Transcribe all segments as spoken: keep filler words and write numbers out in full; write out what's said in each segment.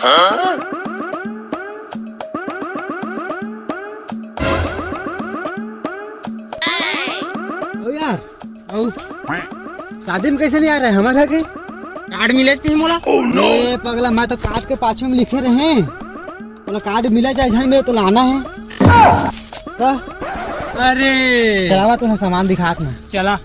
ओ यार, अउ शादी में कैसे नहीं आ रहा है हमारे घर के? कार्ड मिले नहीं मोला। ए पगला, मैं तो कार्ड के पाछू में लिखे रहे, तोला कार्ड मिला चाहे झन मिले, तोला आना है। तो अरे चलावा, तोला सामान दिखात ना। चला।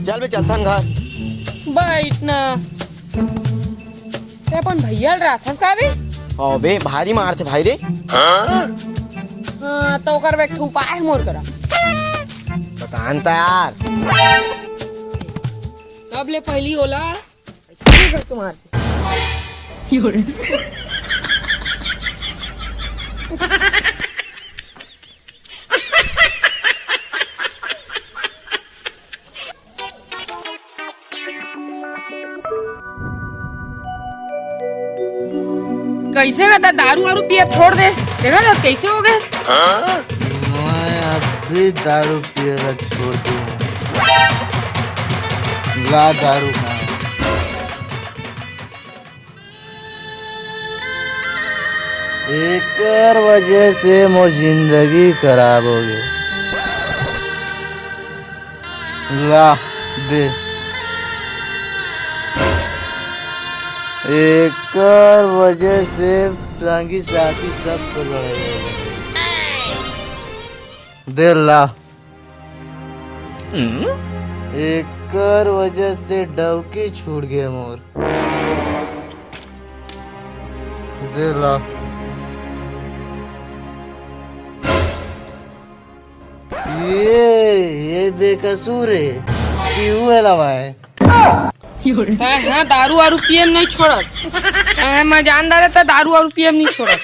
चल बे, चलथन घर। बैठ ना। ते अपन भैया ल राथस का बे? अबे भारी मारथे भाई रे। हाँ, तो ओकर बर एक ठो उपाय हे मोर करा। बता न त यार। सबले पहिली ओला ठीक है तुम्हारे। कैसे कहता दारू वारू पिए छोड़ दे, देखा तो कैसे हो गए। मैं अभी दारू पिए ला छोड़ दूँ। ला दारू का। एकर वजह से मोर जिंदगी खराब हो गई। ला दे। एकर वजह से संगी साथी सब को लड़ाई हो गई। दे ला। एकर वजह से डौकी छूट गए मोर। दे ला। ये, ये बेकसूर है। पीऊ है ला भाई। तै हाँ दारू वारू पिए में नहीं छोड़त। तै मैं जानदार है, तै दारू वारू पिए में नहीं छोड़त।